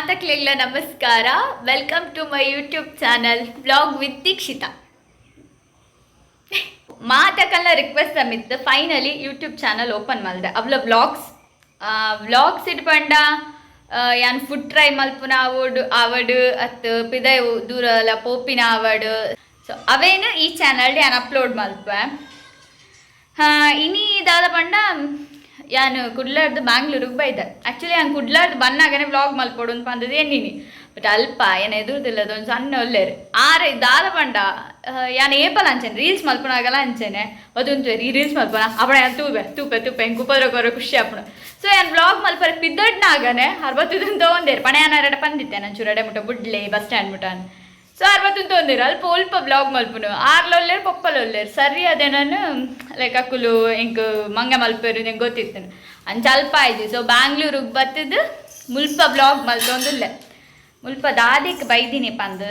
ಮಾತಕ್ಲೆಗ್ಲ ನಮಸ್ಕಾರ. Welcome to my YouTube channel, Vlog with Dikshita. ಮಾತಕಲ್ಲ request Amit finally YouTube channel open ಮಲ್ದೆ. ಅವ್ಲ vlogs, vlogs ಇಟ್ಪಂಡ ಯಾನ್ ಫುಡ್ ಟ್ರೈ ಮಲ್ಪುನ ಆವಡ್ ಆವಡ್, ಅತ್ ಪಿದೈ ದೂರಲ ಪೋಪಿನ ಆವಡ್, ಸೊ ಅವೇನು ಈ ಚಾನಲ್ ಯಾನ್ ಅಪ್ಲೋಡ್ ಮಲ್ಪೆ. ಇನಿ ದಾದ ಪಂಡ, ಯಾನ್ ಕುಡ್ಲಾರ್ದು ಬ್ಯಾಂಗ್ಳೂರಿಗೆ ಬೈದೆ. ಆ್ಯಕ್ಚುಲಿ ಯಾನ್ ಕುಡ್ಲಾರ್ದು ಬನ್ನಾಗನೆ ವ್ಲಾಗ್ ಮಲ್ಪೊಡು ಅಂತ ಪಂದದು ಎನ್ನಿನಿ. ಬಟ್ ಅಲ್ಪ ಏನ ಎದುರುದಿಲ್ಲದ ಒಂದು ಸಣ್ಣ ಒಲ್ಲೇರು ಆರೆ ದಾದ ಪಂಡ, ಯಾನ್ ಏಪಲ ಅಂಚೆನೆ, ರೀಲ್ಸ್ ಮಲ್ಪುನಾಗಲ ಅಂಚೆನೆ ಅದೊಂದು ಈ ರೀಲ್ಸ್ ಮಲ್ಪುನ ಅಪ್ಪಣ ಯಾನ್ ತೂಬೆ ತೂಪೆ ತೂಪೆ, ಎಂಕ್ ಉಪದ್ರ ಕೊರ ಖುಷಿ ಆಪುಂಡು. ಸೊ ಯಾನ್ ವ್ಲಾಗ್ ಮಲ್ಪರೆ ಪಿದ್ದಡ್ನಾಗನೆ ಅರ್ವತ್ತದನ್ ತಗೊಂದೇರು ಪಣ. ಯಾನ್ ಅರಡ ಪಂದಿತ್ತೆ, ನಾನು ಚೂರಡೆ ಮುಟ್ಟ ಬುಡ್ಲೆ, ಬಸ್ ಸ್ಟ್ಯಾಂಡ್ ಮುಟ್ಟ. ಸೊ ಅರ್ವತ್ತನ್ ತೊಂದಿರು ಅಲ್ಪ ಒಲ್ಪ ವ್ಲಾಗ್ ಮಲ್ಪುನು. ಆರ್ಲೊಲ್ಲೇರು, ಪೊಪ್ಪಲೊಲ್ಲೇರು. ಸರಿ, ಅದೇ ನಾನು ಲೈಕ್ ಅಕುಲು ಎಂಕ್ ಮಂಗ ಮಲ್ಪೆರು ಎಂಕ್ ಗೊತ್ತಿತ್ತು. ಅಂಚ ಅಲ್ಪ ಆಯ್ತು. ಸೊ ಬ್ಯಾಂಗ್ಳೂರಿಗೆ ಬತ್ತಿದ್ದು ಮುಲ್ಪ ವ್ಲಾಗ್ ಮಲ್ತೊಂದುಲ್ಲೆ. ಮುಲ್ಪ ದಾದಿಕ್ ಬೈದಿನಿ ಪಂದು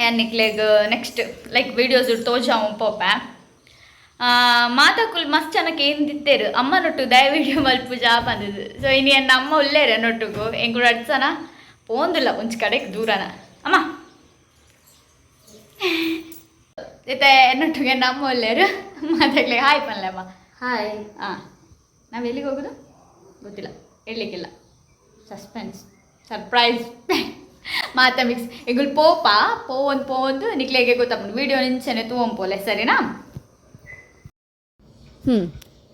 ಯಾನ್ ನಿಕ್ಲೆಗ್ ನೆಕ್ಸ್ಟ್ ಲೈಕ್ ವೀಡಿಯೋಸ್ ತೋಜಾವು ಪೋಪೆ. ಮಾತಕುಲ್ ಮಸ್ತ್ ಜನಕ್ಕೆ ಏಂದಿತ್ತೇರು, ಅಮ್ಮನೊಟ್ಟು ದಯ ವಿಡಿಯೋ ಮಲ್ಪುಜಾ ಬಂದಿದ್ದು. ಸೊ ಇನಿ ಎನ್ನ ಅಮ್ಮ ಉಲ್ಲೇರೆ ನೊಟ್ಟುಗು. ಎಂಕುಡು ಅಡ್ಸನ ಪೋಂದಿಲ್ಲ ಒಂಚ್ ಕಡೆಗೆ ದೂರನ. ಅಮ್ಮ ಇತ್ತೆ ಎನ್ನೊಟ್ಟಿಗೆ ನಮ್ಮ ಒಲ್ಲೇರು. ಮಾತಾಗ್ಲಿ, ಹಾಯ್ ಪನ್ಲೆ ಅಮ್ಮ. ಹಾಯ್. ಹಾಂ, ನಾವು ಎಲ್ಲಿಗೆ ಹೋಗೋದು ಗೊತ್ತಿಲ್ಲ, ಹೇಳಲಿಕ್ಕಿಲ್ಲ, ಸಸ್ಪೆನ್ಸ್, ಸರ್ಪ್ರೈಸ್. ಮಾತ ಮಿಕ್ಸ್ ಎಂಗುಲ್ ಪೋಪ ಪೋವೊಂದು ಪೋವೊಂದು ನಿಕ್ಲೆಗೆ ಗೊತ್ತಾಪುಂಡು. ವೀಡಿಯೋ ನಿಂಚೆನೆ ತೂವೊಂಪೋಲೆ, ಸರಿನಾ?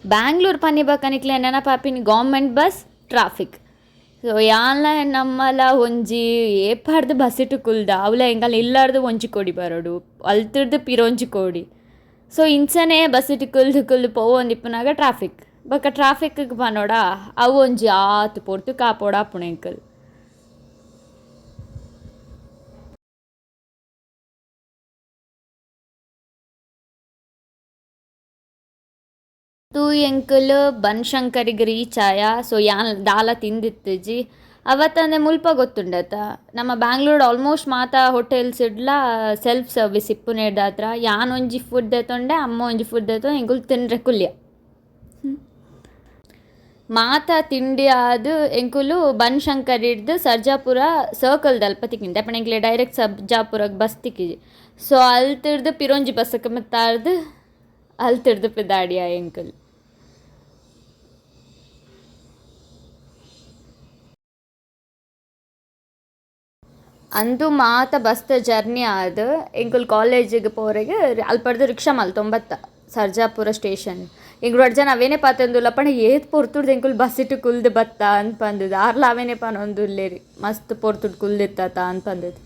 ಬ್ಯಾಂಗ್ಳೂರ್ ಪನ್ನಿ ನಿಕ್ಲೆ ನೆನಪಾಪಿನಿ ಗೌರ್ಮೆಂಟ್ ಬಸ್, ಟ್ರಾಫಿಕ್. ಸೊ ಯಾನ್ಲ ನಮ್ಮಲ ಒಂಜಿ ಏಪಾಡ್ದು ಬಸ್ಸಿಟ್ಟು ಕುಲ್ದ. ಅವಲ ಎಂಕಲ್ನ ಇಲ್ಲಾರ್ದು ಒಂಜಿ ಕೋಡಿ ಬರೋಡು, ಅಲ್ತಿರ್ದು ಪಿರೊಂಜಿ ಕೋಡಿ. ಸೊ ಇಂಚನೆ ಬಸ್ಸಿಟ್ಟು ಕುಲ್ದು ಕುಲ್ದು ಪೋವೊಂದಿಪ್ಪುನಾಗ ಟ್ರಾಫಿಕ್. ಬೊಕ್ಕ ಟ್ರಾಫಿಕ್ಗೆ ಪನೋಡ, ಅವು ಒಂಜಿ ಆತ್ ಪೊರ್ತು ಕಾಪೋಡ ಆಪುಂಡು ಎಂಕಲ್. ತೂ ಎಂಕುಲು ಬನಶಂಕರಿಗೆ ರೀಚ್ ಆಯ. ಸೊ ಯಾನ್ ದಾಲ ತಿಂದಿತ್ತಿಜಿ ಅವತ್ತಂದೆ. ಮುಲ್ಪ ಗೊತ್ತುಂಡತ, ನಮ್ಮ ಬ್ಯಾಂಗ್ಳೂರ್ ಆಲ್ಮೋಸ್ಟ್ ಮಾತಾ ಹೋಟೆಲ್ಸ್ ಇಡ್ಲ ಸೆಲ್ಫ್ ಸರ್ವಿಸ್ ಇಪ್ಪುನೆಡ್ದಾತ್ರ ಯಾನ್ ಒಂಜಿ ಫುಡ್ ದೆತೊಂಡೆ, ಅಮ್ಮ ಒಂಜಿ ಫುಡ್ ದೆತೊಂಡು ಎಂಕುಲು ತಿನ್ರೆ ಕುಲ್ಯ. ಮಾತ ತಿಂಡಿ ಆದ್ ಎಂಕುಲು ಬನಶಂಕರಿಡ್ದ್ ಸರ್ಜಾಪುರ ಸರ್ಕಲ್ ದಲ್ಪ ತಿಕ್ಕಿಂಡೆ. ಅಪಂಡ ಎಂಕ್ಲೆ ಡೈರೆಕ್ಟ್ ಸರ್ಜಾಪುರಗ್ ಬಸ್ ತಿಕ್ಕಿಜಿ. ಸೊ ಅಲ್ತಿಡ್ದ್ ಪಿರೊಂಜಿ ಬಸ್ಸಕ್ಕೆ ಮಿತ್ತಾರ್ದ್ ಅಲ್ತಿಡ್ದ್ ಪಿದಾಡಿಯ ಎಂಕುಲು. ಅಂದು ಮಾತ ಬಸ್ತ ಜರ್ನಿ ಆದ್ ಎಂಕುಲು ಕಾಲೇಜಿಗೆ ಪೋರೆಗ್ ಅಲ್ಪಡ್ದು ರಿಕ್ಷಾ ಮಲ್ತೊಂಬತ್ತ ಸರ್ಜಾಪುರ ಸ್ಟೇಷನ್. ಎಂಕುಲು ರಡ್ಡ್ ಜನ ಅವೇನೇ ಪಾತೆರೊಂದುಲ್ಲ, ಪಂಡ ಏತ್ ಪೊರ್ತುಡ್ದು ಎಂಕುಲು ಬಸ್ಸಿಟ್ಟು ಕುಲ್ದು ಬತ್ತ ಅಂದ್ ಪಂದುದು. ಆರ್ಲ ಅವೇನೇ ಪನೊಂದುಲ್ಲೇರಿ, ಮಸ್ತ್ ಪೊರ್ತುಡು ಕುಲ್ದಿತ್ತ ಅಂದ್ ಪಂದುದು.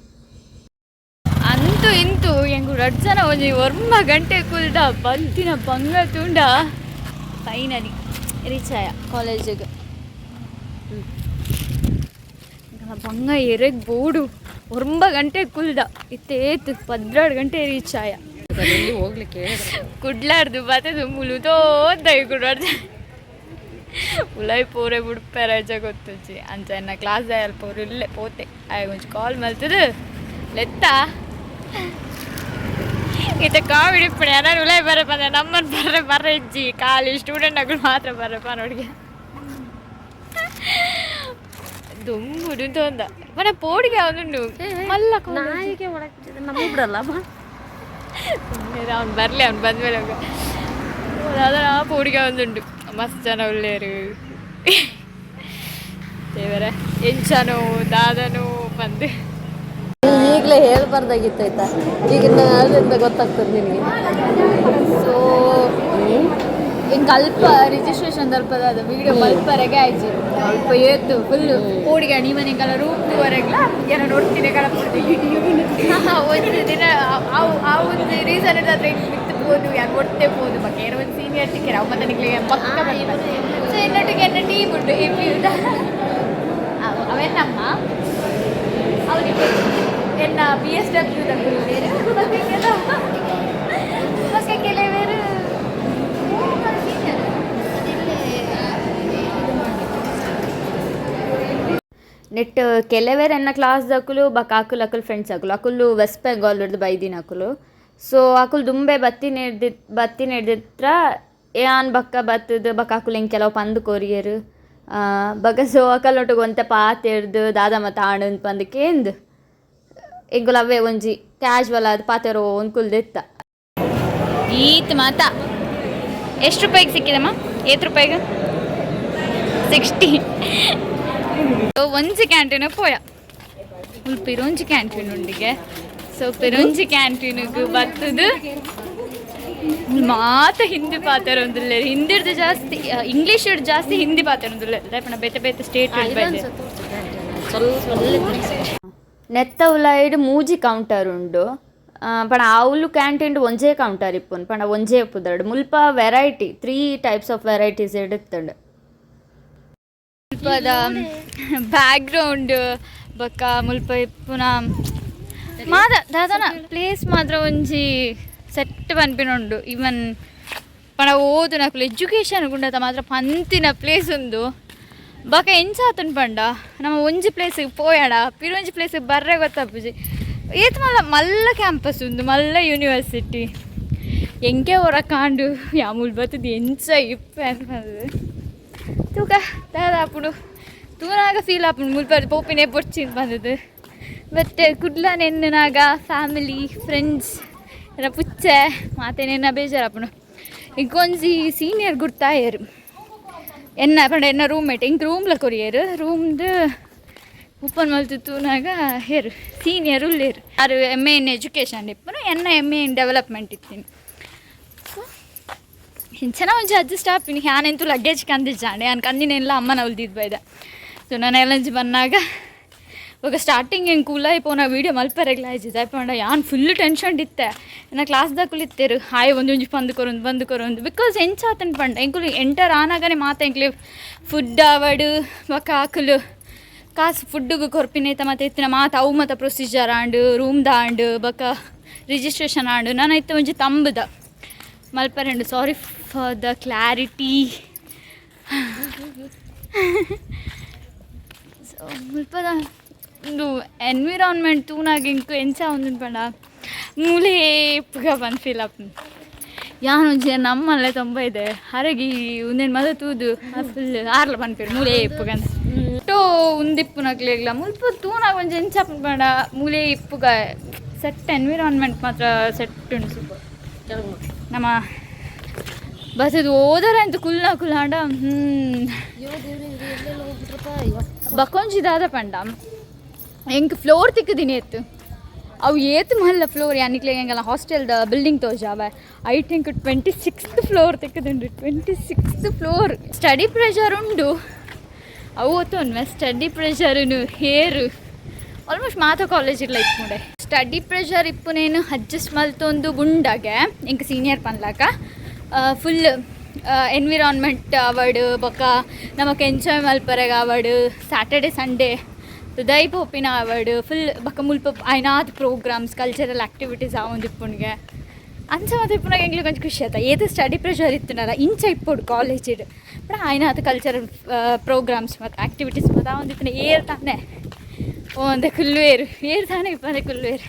ಅಂತೂ ಇಂತೂ ಎಂಕುಲು ರಡ್ಡ್ ಜನ ಒಂಜಿ 9 ಗಂಟೆ ಕುಲ್ದ ಬಲ್ತಿನ ಬಂಗ ತುಂಡ ಫೈನಲಿ ರೀಚ್ ಆಯ ಕಾಲೇಜಿಗೆ. ಬಂಗ ಎರೆಗ್ ಬೋಡು, 9 ಗಂಟೆ ಕುಲ್ದ. ಇತ್ತೆ ಏತ್? 12 ಗಂಟೆ ರೀಚ್ ಆಯ. ಎಲ್ಲಿ ಹೋಗ್ಲಿಕ್ಕೆ? ಕುಡ್ಲಾರ್ದು ಬತ್ತದು ಮುಲುತೋದ್ದ ಕುಡ್ಲಾರ್ದು ಉಲಾಯ್ ಪೋರೆ ಬುಡ್ಪೆ ರಜೆ ಗೊತ್ತುಜ್ಜಿ. ಅಂಚ ಎನ್ನ ಕ್ಲಾಸ್ ಅಲ್ಪ ಪೋರು ಇಲ್ಲೇ ಪೋತೆ. ಆಯ್ ಒಂಜಿ ಕಾಲ್ ಮಲ್ತದು ಲೆತ್ತ. ಇತ್ತೆ ಕಾಮಿಡಿ ಇಪ್ಪಣೆ, ಯಾರು ಉಲಾಯ್ ಬರ ಬಂದ ನಮ್ಮನ್ನು ಬರ್ರೆ ಬರ್ರೆ ಇಜ್ಜಿ, ಖಾಲಿ ಸ್ಟೂಡೆಂಟ್ ಅಗಳು ಮಾತ್ರ ಬರ್ರಪ್ಪ ನೋಡಿಗೆ. ದುಂಬುಡು ತೊಂದ ಮನೆ ಪೋಡಿಗೆ ಅವನುಂಡು ಮಲ್ಲ. ನಾಯಿಗೆ ಒಳಗೆ ನಮಗೆ ಬಿಡಲ್ಲ. ಅವ್ನು ಬರಲಿ, ಅವ್ನು ಬಂದ್ಮೇಲೆ ಹೋಗ. ಅದರ ಪೋಡಿಗೆ ಒಂದುಂಡು. ಮಸ್ತ್ ಜನ ಉಳ್ಳೇರು. ದೇವರ ಎಂಚನೋ ದಾದನೋ ಬಂದು. ಈಗಲೇ ಹೇಳ್ಬಾರ್ದಾಗಿತ್ತು, ಆಯ್ತಾ? ಈಗ ಅಲ್ಲಿಂದ ಗೊತ್ತಾಗ್ತದೆ ನಿನಗೆ. ಸೊ ಎಂಕ್ ಅಲ್ಪ ರಿಜಿಸ್ಟ್ರೇಷನ್ ಅಲ್ಪದ ಅದು ವಿಡಿಯೋ ಮಲ್ಪರೆಗೆ ಆಯ್ತು. ಅಲ್ಪ ಏತು ಫುಲ್ ಪೋಡಿಗೆ ನೀವನ್ ಎಂಕಲ್ಲ ರೂಮ್ ವರೆಗ್ಲ ಏನೋ ನೋಡ್ತೀನಿ ಕಳಪಡ್ತೀನಿ. ಒಂದು ದಿನ ಅವು ಆ ಒಂದು ರೀಸನ್ ಇದ್ದಾದ್ರೆ ಮಿತ್ತು ಪೋದು ಯಾರು ಒಟ್ಟೆ ಪೋದು ಬಕ್ಕ ಏನೋ ಒಂದು ಸೀನಿಯರ್ ತಿಕ್ಕೇರ ಅವು ಮತ್ತೆ ನಿಕ್ಲೆ ಪಕ್ಕ. ಸೊ ಎನ್ನೊಟ್ಟಿಗೆ ಎನ್ನ ಟೀಮ್ ಉಂಟು ಎ ಅವೆನ್ನಮ್ಮ ಅವನಿಗೆ ಎನ್ನ ಬಿ ಎಸ್ ಡಬ್ಲ್ಯೂ ಬೇರೆ ಮತ್ತೆ ಕೆಲವರು ಸೀನಿಯರ್. ನೆಟ್ ಕೆಲವೇರ್ ಎನ್ನ ಕ್ಲಾಸ್ದಕುಲು ಬೊಕ ಅಕುಲು ಅಕುಲು ಫ್ರೆಂಡ್ಸ್ ಅಕುಲು ಅಕುಲು ವೆಸ್ಟ್ ಬೆಂಗಾಲ್ ಬೈದಿನ ಅಕುಲು. ಸೊ ಅಕುಲು ದುಂಬೆ ಬತ್ತಿ ನೆಡ್ದಿತ್ರ ಯಾನ್ ಬೊಕ್ಕ ಬತ್ತುದು ಬೊಕ ಅಕುಲು ಎಂಕ್ ಕೆಲವು ಪಂದ್ ಕೊರಿಯೆರ್. ಬೊಕ ಸೊ ಅಕಲ್ನೊಟ್ಟುಗು ಒಂತೆ ಪಾತೆರ್ದ್ ದಾದ ಮಾತ ಆಂಡ್ ಪಂದ್ ಕೇಂದ್ ಎಂಕುಲು ಅವೇ ಒಂಜಿ ಕ್ಯಾಶುವಲ್ ಆದ್ ಪಾತೆರೊಂದು ಕುಲ್ದೆತ್ತ. ಈತ್ ಮಾತ ಎಷ್ಟು ರೂಪಾಯಿಗೆ ಸಿಕ್ಕಿದಮ್ಮ? ಏತ್ ರೂಪಾಯಿಗೆ? 60. ಒಂಜಿ ಕ್ಯಾಂಟೀನ್ ಪೋಯ, ಮುಲ್ಪ ಪಿರೊಂಜಿ ಕ್ಯಾಂಟೀನ್ ಉಂಡಿಗೆ. ಸೊ ಪಿರೊಂಜಿ ಕ್ಯಾಂಟೀನ್ಗ್ ಬತ್ತದು ಮಾತ ಹಿಂದಿ ಪಾತೆರೊಂದುಲ್ಲೆರ್. ಹಿಂದಿರ್ದು ಜಾಸ್ತಿ, ಇಂಗ್ಲೀಷ್ ಜಾಸ್ತಿ ಹಿಂದಿ ಪಾತೆರೊಂದುಲ್ಲೆರ್. ದಾಯೆ ಬೇತೆ ಬೇತೆ ಸ್ಟೇಟ್. ನೆತ್ತ ಉಲಾಯಿಡ್ ಮೂಜಿ ಕೌಂಟರ್ ಉಂಡು. ಪಂಡ ಅವುಲು ಕ್ಯಾಂಟೀನ್ ಒಂಜೇ ಕೌಂಟರ್ ಇಪ್ಪುನು, ಪಂಡ ಒಂಜೇ ಪುದರ್ಡ್. ಮುಲ್ಪ variety, three types of varieties ಇತ್ತುಂಡು. ಮುಲ್ಪದ ಬ್ಯಾಕ್ಗ್ರೌಂಡ್ ಬೊಕ್ಕ ಮುಲ್ಪ ಇಪ್ಪುನ ಮಾತ ದಾದನ ಪ್ಲೇಸ್ ಮಾತ್ರ ಒಂಜಿ ಸೆಟ್ ಪನ್ಪಿನ ಉಂಡು. ಈವನ್ ಪಂಡ ಓದುನಕುಲು ಎಜುಕೇಷನ್ ಗುಂಡತ ಮಾತ್ರ ಪಂತಿನ ಪ್ಲೇಸ್ ಉಂದು. ಬೊಕ ಎಂಚ ಆತುಂಡು ಪಂಡ, ನಮ ಒಂಜಿ ಪ್ಲೇಸಿಗೆ ಪೋಯಡ ಪಿರೊಂಜಿ ಪ್ಲೇಸಿಗೆ ಬರ್ರೆ ಗೊತ್ತಾಪುಜಿ. ಏತ್ ಮಲ್ಲ ಮಲ್ಲ ಕ್ಯಾಂಪಸ್ ಉಂದು, ಮಲ್ಲ ಯೂನಿವರ್ಸಿಟಿ. ಎಂಕೆ ಒರ ಕಾಂಡು ಯಾಮುಲ್ ಬತ್ತುದು ಎಂಚ ಇಪ್ಪೆ ಪಂದ್ ತೂಕ ದಾದ ಆಪುಂಡು. ತೂನಾಗ ಫೀಲ್ ಆಪುಂಡು ಮುಲ್ಪ ಪೋಪಿನೆ ಬೊರ್ಚಿಂದ್ ಪಂದುದು. ಬಟ್ ಕುಡ್ಲ ನೆನ್ನನಾಗ ಫ್ಯಾಮಿಲಿ, ಫ್ರೆಂಡ್ಸ್ ಎನ್ನ ಪುಚ್ಚೆ ಮಾತೆ ಬೇಜಾರಾಪುಂಡು. ಇಂಕೊಂಜಿ ಸೀನಿಯರ್ ಗುರ್ತಾಯೆರ್ ಎನ್ನ, ಪಂಡ ಎನ್ನ ರೂಮ್ಮೇಟ್. ಎಂಕ್ ರೂಮ್ಲ ಕೊರಿಯೆರ್. ರೂಮ್ದು ಓಪನ್ ಮಲ್ತು ತೂನಾಗ ಹೇರು ಸೀನಿಯರ್ ಉಲ್ಲೇರು. ಆರು ಎಮ್ ಎ ಇನ್ ಎಜುಕೇಷನ್ ಇಪ್ಪುನು, ಎನ್ನ ಎಮ್ ಎ ಇನ್ ಡೆವಲಪ್ಮೆಂಟ್ ಇತ್ತೀನಿ. ಸೊ ಇಂಚನ ಒಂಜಿ ಅಡ್ಜಸ್ಟ್ ಆಪಿನಿ. ಯಾನೆಂತೂ ಲಗೇಜ್ ಕಂದಿಜ್ಜಾಂಡೆ. ಯಾನ್ ಕಂದಿನೆಲ್ಲ ಅಮ್ಮನ ಉಲ್ದಿದ್ದು ಬೈದ. ಸೊ ನಾನು ಎಲ್ಲಂಜಿ ಬಂದಾಗ ಇವಾಗ ಸ್ಟಾರ್ಟಿಂಗ್ ಹೆಂಗೆ ಕೂಲಾಯಿ ಪೋನ ವೀಡಿಯೋ ಮಲ್ಪರೆಗ್ಲ ಆಯ್ತು. ಪಂಡ ಯಾನ್ ಫುಲ್ ಟೆನ್ಷನ್ ಇತ್ತೆ. ಎನ್ನ ಕ್ಲಾಸ್ದಾಕುಲು ಇತ್ತೆರು, ಹಾಯ್ ಒಂಜೊಂಜಿ ಪಂದ್ ಕೊರೊಂದು ಬಂದು ಕೊರೊಂದು. Because ಎಂಚ ಆತನ್ ಪಂಡ, ಎಂಕುಲು ಎಂಟರ್ ಆನಾಗನೆ ಮಾತ ಎಂಕ್ಲೆ ಫುಡ್ ಆವಡ್, ಬೊಕ ಅಕುಲು ಕಾಸು ಫುಡ್ಡುಗು ಕೊರ್ಪಿನೇತ ಮತ್ತೆ ಇತ್ತಿನ ಮಾತ ಅವು ಮಾತ ಪ್ರೊಸೀಜರ್ ಆಂಡ್, ರೂಮ್ದ ಆಂಡ್, ಬೊಕ ರಿಜಿಸ್ಟ್ರೇಷನ್ ಆಂಡ್. ನಾನು ಇತ್ತೆ ಒಂಜಿ ತಂಬುದ ಮಲ್ಪರೆಂಡು. Sorry for the clarity. So ಮುಲ್ಪದ ಉಂದು ಎನ್ವಿರಾನ್ಮೆಂಟ್ ತೂನಾಗ ಎಂಕ್ ಎಂಚ ಉಂದುಂಡು ಪಂಡ, ಮೂಲೆ ಇಪ್ಪುಗ ಪಂದ್ ಫೀಲ್ ಆಪುಂಡು. ಯಾನ್ ಒಂಜಿ ನಮ್ಮಲ್ಲೇ ತೊಂಬ ಇದೆ ಅರೆಗಿ ಉಂದೆನ್ ಮದ ತೂದು ಫುಲ್ ಆರ್ಲ ಪನ್ಪೆರ್ ಮೂಲೆ ಇಪ್ಪುಗ ಟೋ ಉಂದಿಪ್ಪುನಕ್ಲೆಗ್ಲ. ಮುಲ್ಪ ತೂನಾಗ ಒಂಜಿ ಎಂಚ ಆಪುಂಡು ಪಂಡ, ಮೂಲೆ ಇಪ್ಪುಗ ಸೆಟ್ ಎನ್ವಿರಾನ್ಮೆಂಟ್ ಮಾತ್ರ ಸೆಟ್ ಉಂಡು, ಸೂಪರ್. ನಮ್ಮ ಬಸ್ಸದು ಓದರ ಅಂತ ಕುಲ್ಲ ಕುಲ್ಲಾಂಡ ಬಕೊಂಜಿ ದಾದ ಪಂಡ, ಎಂಕ್ ಫ್ಲೋರ್ ತಿಕ್ಕದಿನಿ ಎತ್ತು. ಅವು ಏತ್ ಮಲ್ಲ ಫ್ಲೋರ್ ಯಾನಿಕ್ಲೆ ಎಂಕಲ್ನ ಹಾಸ್ಟೆಲ್ದ ಬಿಲ್ಡಿಂಗ್ ತೋಜಾವೆ. I think 26th floor ತಿಕ್ಕದುಂಡು. 26th floor. Study pressure ಉಂಡು, ಅವು ಒತ್ತೊನ್ಮೆ ಸ್ಟಡಿ ಪ್ರೆಷರುನು ಹೇರು ಆಲ್ಮೋಸ್ಟ್ ಮಾತ ಕಾಲೇಜ್ ಇಪ್ಪುಂಡೆ. ಸ್ಟಡಿ ಪ್ರೆಷರ್ ಇಪ್ಪುನೇನು ಅಡ್ಜಸ್ಟ್ ಮಲ್ತೊಂದು ಬುಂಡಾಗೆ ಎಂಕ್ ಸೀನಿಯರ್ ಪನ್ಲಾಕ ಫುಲ್ ಎನ್ವಿರಾನ್ಮೆಂಟ್ ಆವಡ್, ಬೊಕ ನಮಕ್ ಎಂಜಾಯ್ ಮಲ್ಪರೆಗ್ ಆವಡ್, ಸ್ಯಾಟರ್ಡೆ ಸಂಡೇ ಪಿದೈ ಪೋಪಿನ ಆವಡ್, ಫುಲ್ ಬೊಕ ಮುಲ್ಪ ಆಯ್ನಾತ್ ಪ್ರೋಗ್ರಾಮ್ಸ್, ಕಲ್ಚರಲ್ ಆಕ್ಟಿವಿಟೀಸ್ ಆವೊಂದಿಪ್ಪುಂಡ್ಗೆ. ಅಂಚ ಮಾತ ಇಪ್ಪುನಾಗ ಎಂಕ್ಲೆಗ್ ಒಂಜಿ ಖುಷಿ ಆತ. ಏತ್ ಸ್ಟಡಿ ಪ್ರೆಷರ್ ಇತ್ತುಂಡಲ ಇಂಚ ಇಪ್ಪೊಡು ಕಾಲೇಜಿಡ್ ಪಂಡ ಆಯ್ನಾತ್ ಕಲ್ಚರಲ್ ಪ್ರೋಗ್ರಾಮ್ಸ್ ಮತ್ತು ಆಕ್ಟಿವಿಟೀಸ್ ಮಾತ ಆವೊಂದಿಪ್ಪುಂಡು. ಏರ್ ತಾನೆ ಓಂದೆ ಕುಲ್ಲುವೆರ್, ಏರ್ ತಾನೆ ಇಪ್ಪಂದೆ ಕುಲ್ಲುವೆರ್.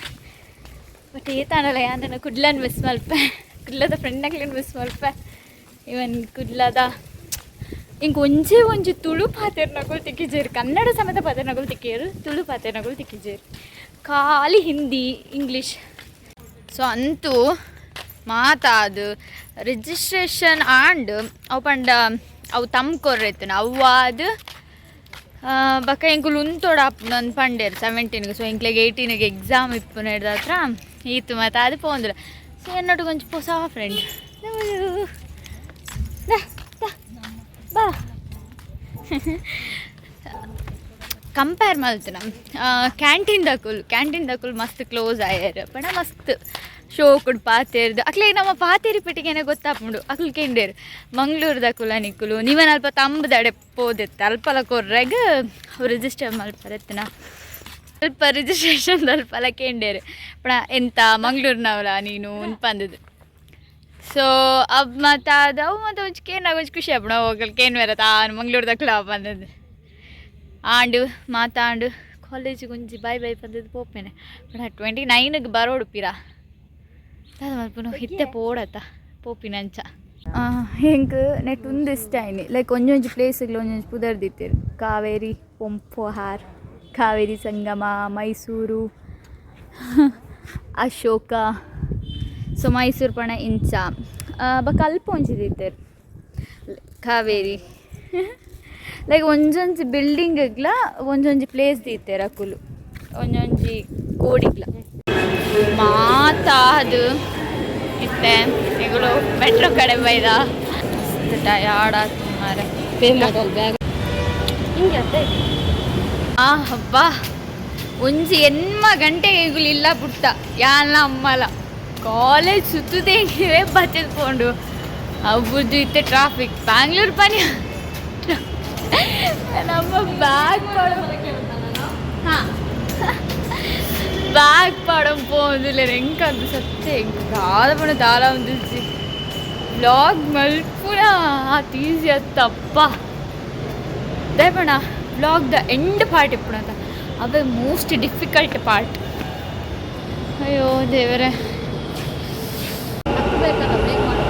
ಬಟ್ ಏತಾಂಡಲ ಯಾನ್ ಕುಡ್ಲನ್ ಮಿಸ್ ಮಲ್ಪೆ, ಕುಡ್ಲದ ಫ್ರೆಂಡ್ನಕ್ಲೆನ್ ಮಿಸ್ ಮಲ್ಪೆ. ಇವನ್ ಕುಡ್ಲದ ಇಂಕ್ ಒಂಜೇ ಒಂಜಿ ತುಳು ಪಾತೆರ್ನಕುಲು ತಿಕ್ಕಿಜೆರ್. ಕನ್ನಡ ಸಮೇತ ಪಾತೆರ್ನಕುಲು ತಿಕ್ಕಿಯೆರ್, ತುಳು ಪಾತೆರ್ನಕುಲು ತಿಕ್ಕಿಜೆರ್. ಖಾಲಿ ಹಿಂದಿ, ಇಂಗ್ಲೀಷ್. ಸೊ ಅಂತೂ ಮಾತಾದು ರಿಜಿಸ್ಟ್ರೇಷನ್ ಆಂಡ್. ಅವು ಪಂಡ ಅವು ತಮ್ ಕೊರ್ರೆತ್ತುನ ಅವು ಆದ್ ಬೊಕ ಎಂಕುಲು ಉಂತೊಡು ಆಪುಂಡು ಪಂಡೇರು 17ಗೆ. ಸೊ ಎಂಕ್ಲೆಗ್ 18ಗೆ ಎಕ್ಸಾಮ್ ಇಪ್ಪುನ ಹತ್ರ ಈತು ಮಾತ ಅದು ಪೋಂದುಲ್ಲ. ಸೊ ಎನ್ನೊಟ್ಟಿಗೆ ಒಂಜಿ ಪೊಸ ಫ್ರೆಂಡ್ ಬಾ. ಕಂಪೇರ್ ಮಲ್ತುನ ಕ್ಯಾಂಟೀನ್ ದಕುಲು, ಕ್ಯಾಂಟೀನ್ ದಕುಲು ಮಸ್ತ್ ಕ್ಲೋಸ್ ಆಯೆರ್. ಪಂಡ ಮಸ್ತ್ ಶೋಕುಡು ಪಾತೆರ್ದು ಅಕ್ಲೆಗ್ ನಮ್ಮ ಪಾತೆರಿ ಪೆಟ್ಟಿಗೆನೆ ಗೊತ್ತಾಪುಂಡು. ಅಕ್ಲು ಕೇಂಡೇರು, ಮಂಗ್ಳೂರು ನಿಕ್ಕುಲು ನೀವನ್ ಅಲ್ಪ ತಂಬುದಡೆ ಪೋದೆತ್ತ ಅಲ್ಪಲ ಕೊರ್ರೆಗ್ ರಿಜಿಸ್ಟರ್ ಮಲ್ಪರೆತ್ತನ ಅಲ್ಪ ರಿಜಿಸ್ಟ್ರೇಷನ್ ಅಲ್ಪಲ ಕೇಂಡೇರು, ಪಣ ಎಂತ ಮಂಗ್ಳೂರ್ನವಲ ನೀನು ಪಂದದು. ಸೊ ಅಬ್ ಮತ್ತು ಅದು ಅವು ಮತ್ತು ಒಂಜಿ ಕೇನಾಗ ಒಂಜಿ ಖುಷಿ ಆಪುಂಡು. ಹೋಗಲ್ ಕೇನ್ವೇರ ತಾನು ಮಂಗ್ಳೂರು ದಕ್ಲ ಬಂದದ್ದು. ಆಂಡು ಮಾತಾಂಡು ಕಾಲೇಜಿಗೆ ಒಂಜಿ ಬಾಯ್ ಬಾಯ್ ಪಂದದ್ದು ಪೋಪೇನೆ. ಪಂಡ 29ಗೆ ಬರೋಡು ಪಿರ. ದಾದ ಮಲ್ಪುನು, ಇತ್ತೆ ಪೋಡತ್ತ ಪೋಪಿನಂಚ. ಎಂಕ್ ನೆಟ್ ಉಂದು ಇಷ್ಟ ಆಯ್ನಿ. ಲೈಕ್ ಒಂಜೊಂಜಿ ಪ್ಲೇಸ್ಗ್ಲ ಒಂಜೊಂಜಿ ಪುದರ್ ದಿತ್ತೆರ್. ಕಾವೇರಿ ಪೊಂಪೊಹಾರ್, ಕಾವೇರಿ ಸಂಗಮ, ಮೈಸೂರು, ಅಶೋಕ. ಸೊ ಮೈಸೂರು ಪಣ ಇಂಚ ಬೊಕ ಅಲ್ಪ ಒಂಜಿ ದೀತೆರ್ ಕಾವೇರಿ. ಲೈಕ್ ಒಂಜೊಂಜಿ ಬಿಲ್ಡಿಂಗ್ಗ್ಲ ಒಂಜೊಂಜಿ ಪ್ಲೇಸ್ ದೀತೆರ್ ಅಕುಲು, ಒಂಜೊಂಜಿ ಕೋಡಿಗ್ಲ. ಮಾತಾದು ಇತ್ತೆ ಇಗಳು ಮೆಟ್ರೋ ಕಡೆ ಬೈದ. ಟಯರ್ಡ್ ಆತು ಮಾರೆ. ಪೇ ಮಾಡಲ್ ಬ್ಯಾಗ್ ಹಿಂಗೆ ಅತ್ತೆ. ಆ ಹಬ್ಬ, ಒಂಜಿ 8 ಗಂಟೆ ಇಗುಲು ಇಲ್ಲ ಪುಟ್ಟ. ಯಾನ್ಲ ಅಮ್ಮಲ ಕಾಲೇಜ್ ಸುತ್ತುದೇ ಬಚ್ಚದ್ ಪೋಂಡು. ಅವ್ರದ್ದು ಇತ್ತೆ ಟ್ರಾಫಿಕ್ ಬ್ಯಾಂಗ್ಳೂರ್ ಪನಿ. ನಮ್ಮ ಬ್ಯಾಗ್ ಹಾಂ ಬ್ಯಾಗ್ ಪಾಡಂ ಪೋಂದುಲ್ಲೆರ್. ಎಂಕಂದು ಸತ್ಯ ಎಂಕ್ ದಾದ ಪಂಡ ದಾಲ ಉಂದಿಜ್ಜಿ. ವ್ಲಾಗ್ ಮಲ್ಪುನ ಆತ್ ಈಸಿ ಅತ್ತಪ್ಪ. ದಾಯೆ ಪಂಡ ವ್ಲಾಗ್ the end part ಇಪ್ಪುನತ ಅವೇ ಮೋಸ್ಟ್ ಡಿಫಿಕಲ್ಟ್ ಪಾರ್ಟ್. ಅಯ್ಯೋ ದೇವರೇ. ಬೇಕಲ್ಲ ಬ್ರೇಕ್ ಮಾಡು,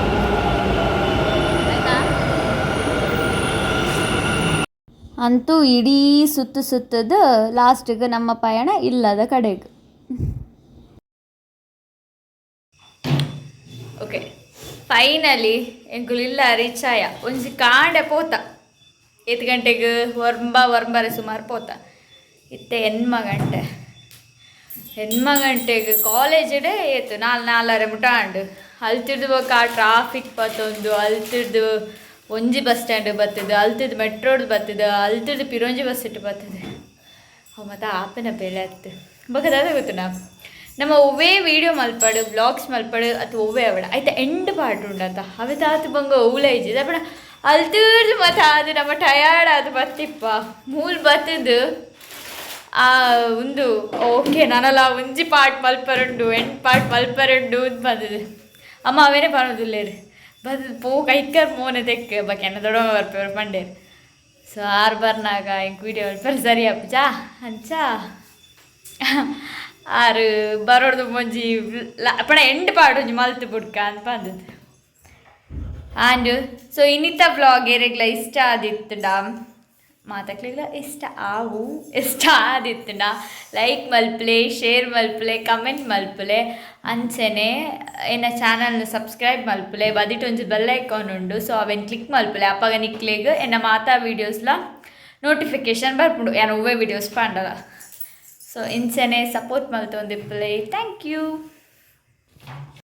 ಆಯ್ತಾ? ಅಂತೂ ಇಡೀ ಸುತ್ತು ಸುತ್ತದ ಲಾಸ್ಟಿಗೆ ನಮ್ಮ ಪಯಣ ಇಲ್ಲದ ಕಡೆಗೆ. ಓಕೆ, ಫೈನಲಿ ಎಂಕುಲು ಇಲ್ಲ ರೀಚ್ ಆಯ. ಒಂಜಿ ಕಾಂಡೆ ಪೋತ, ಏತ್ ಗಂಟೆಗೆ? ಒರ್ಂಬ ಒರ್ಂಬರೆ ಸುಮಾರು ಪೋತ. ಇತ್ತೆ 8 ಗಂಟೆ. 8 ಗಂಟೆಗೆ ಕಾಲೇಜಿಡೆ ಏತು ನಾಲ್ ನಾಲರೆ ಮುಟ ಆಂಡ್. ಅಲ್ತಿರ್ದು ಬೊಕ ಆ ಟ್ರಾಫಿಕ್ ಪತ್ತೊಂದು, ಅಲ್ತಿರ್ದು ಒಂಜಿ ಬಸ್ ಸ್ಟ್ಯಾಂಡ್ ಬತ್ತದು, ಅಲ್ತಿರ್ದು ಮೆಟ್ರೋಡ್ ಬತ್ತದು, ಅಲ್ತಿರ್ದು ಪಿರೊಂಜಿ ಬಸ್ ಇಟ್ಟು ಬತ್ತದು. ಅವು ಮತ್ತು ಆಪನ ಬೇಲೆ ಆತ್ತು. ಬೊಕ ದಾದ ಗೊತ್ತುನಾ? ನಮ್ಮ ಒವ್ವೇ ವೀಡಿಯೋ ಮಲ್ಪಡು, ವ್ಲಾಗ್ಸ್ ಮಲ್ಪಡು ಅಥವಾ ಒವ್ವೇ ಅವಡ ಆಯ್ತಾ, ಎಂಡ್ ಪಾರ್ಟ್ ಉಂಡಂತ ಅವೆ ತಾತು ಬಂಗ ಒವ್ಲ ಇಜ್ಜಿ ದಪಣ. ಅಲ್ತಿರ್ದು ಮತ್ತು ಅದು ನಮ್ಮ ಟಯರ್ಡ್ ಅದು ಬತ್ತಿಪ್ಪ. ಮೂಲ್ ಬತ್ತದು ಆ ಒಂದು ಓಕೆ, ನಾನಲ್ಲ ಒಂಜಿ ಪಾರ್ಟ್ ಮಲ್ಪರುಂಡು, ಎಂಡ್ ಪಾರ್ಟ್ ಮಲ್ಪರುಂಡು ಅಂತ ಬಂದದು. ಅಮ್ಮ ಅವೇನೇ ಪನೊಂದುಲ್ಲೇರು, ಬತ್ತದು ಪೋ ಕೈಕರ್ ಮೋನೆ ತೆಕ್ ಬೊಕ ಎನ್ನ ದೊಡ್ಡಮ್ಮ ಬರ್ಪೇರು ಪಂಡೇರು. ಸೊ ಆರು ಬರ್ನಾಗ ಇಂಕ್ ವೀಡಿಯೋ ಮಲ್ಪರೆ ಸರಿ ಆಪುಜಾ ಅಂಚ ಆರು ಬರೋಡ್ದು ಒಂಜಿ ಪಣ ಎಂಡ್ ಪಾರ್ಟ್ ಒಂಜಿ ಮಲ್ತ್ ಬುಡ್ಕ ಅಂತ ಬಂದದ್ದು. ಆ್ಯಂಡ್ ಸೊ ಇನ್ನಿತ ವ್ಲಾಗ್ ಏರೆಗ್ಲ ಇಷ್ಟ ಆದಿತ್ತುಂಡ, ಮಾತಕ್ಲೆಗ್ಲ ಇಷ್ಟ ಆವು, ಇಷ್ಟ ಆದಿತ್ತುಂಡ ಲೈಕ್ ಮಲ್ಪುಲೆ, ಶೇರ್ ಮಲ್ಪುಲೆ, ಕಮೆಂಟ್ ಮಲ್ಪುಲೆ. ಅಂಚನೆ ಎನ್ನ ಚಾನಲ್ನ ಸಬ್ಸ್ಕ್ರೈಬ್ ಮಲ್ಪುಲೆ. ಬದಿಟ್ ಒಂಜಿ ಬೆಲ್ ಐಕಾನ್ ಉಂಡು, ಸೊ ಅವೆನ್ ಕ್ಲಿಕ್ ಮಲ್ಪುಲೆ. ಅಪಗ ನಿಕ್ಲೆಗ್ ಎನ್ನ ಮಾತಾ ವೀಡಿಯೋಸ್ಲ ನೋಟಿಫಿಕೇಶನ್ ಬರ್ಪುಂಡು, ಯಾನ್ ಒವ್ವೆ ವೀಡಿಯೋಸ್ ಪಾಂಡಲ. ಸೊ ಇಂಚನೆ ಸಪೋರ್ಟ್ ಮಲ್ತೊಂದಿಪ್ಪುಲೆ. Thank you.